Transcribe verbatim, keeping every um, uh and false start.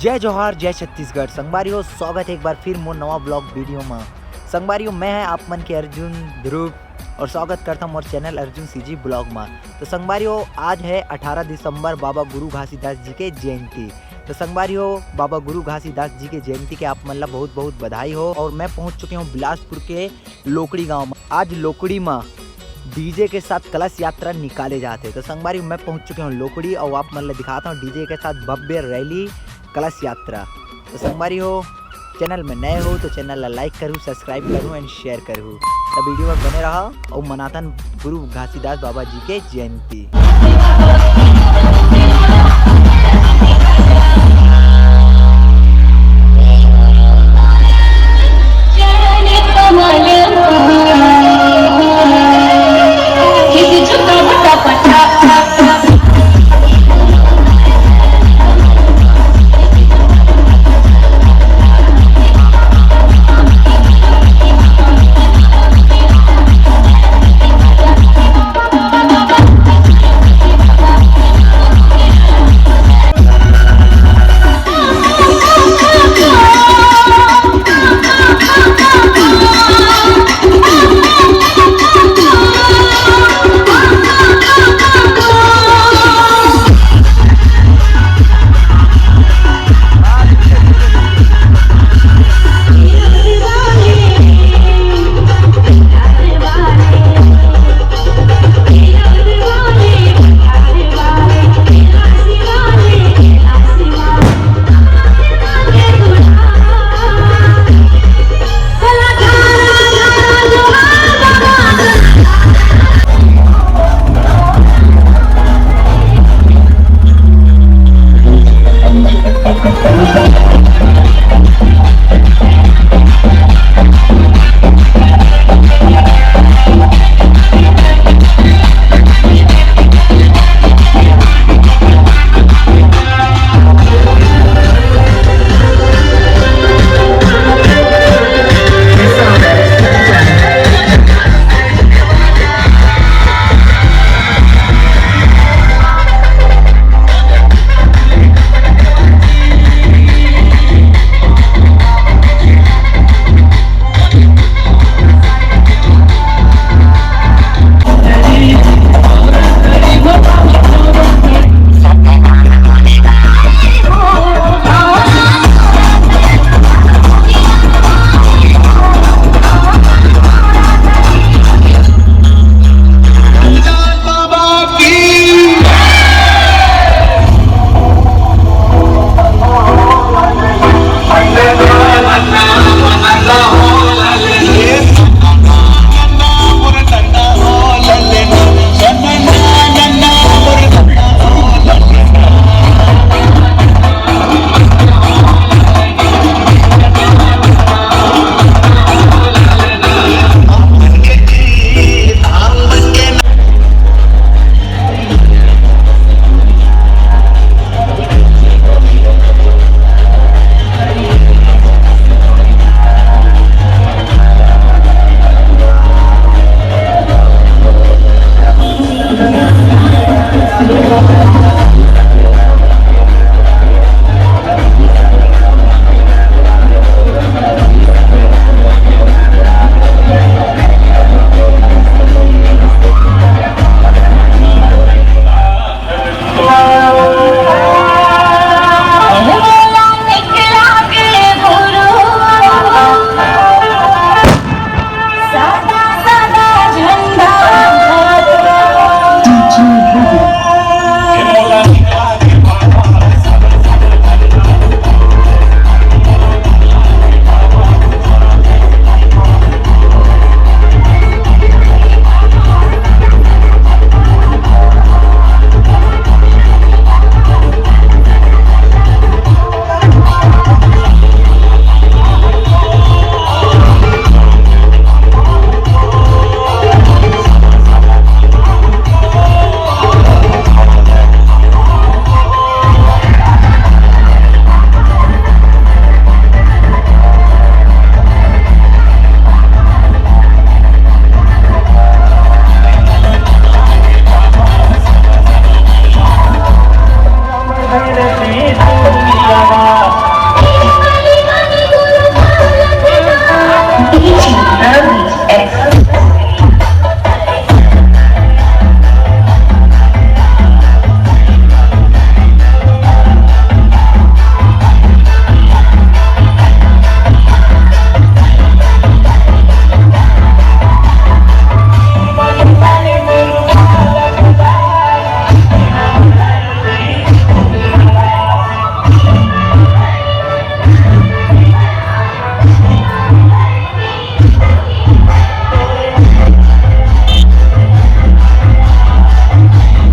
जय जोहार, जय छत्तीसगढ़। संगवारी हो, स्वागत है एक बार फिर मोर नवा ब्लॉग वीडियो में। संगवारी हो, मैं है आप मन के अर्जुन ध्रुव और स्वागत करता हूँ मोर चैनल अर्जुन सीजी ब्लॉग में। तो संगवारी हो, आज है अठारह दिसंबर, बाबा गुरु घासीदास जी के जयंती। तो संगवारी हो, बाबा गुरु घासीदास जी के जयंती के आप मन ला बहुत बहुत बधाई हो। और मैं पहुँच चुके हूँ बिलासपुर के लोकड़ी गांव में। आज लोकड़ी में डीजे के साथ कलश यात्रा निकाले जाते। तो संगवारी, मैं पहुंच चुके हूँ लोकड़ी और आप मन ला दिखाता हूँ डीजे के साथ भव्य रैली, कलश यात्रा। तो संगवारी हो, चैनल में नए हो तो चैनल ला लाइक करू, सब्सक्राइब करू एंड शेयर करू। तो वीडियो में बने रहा और मनातन गुरु घासीदास बाबा जी के जयंती।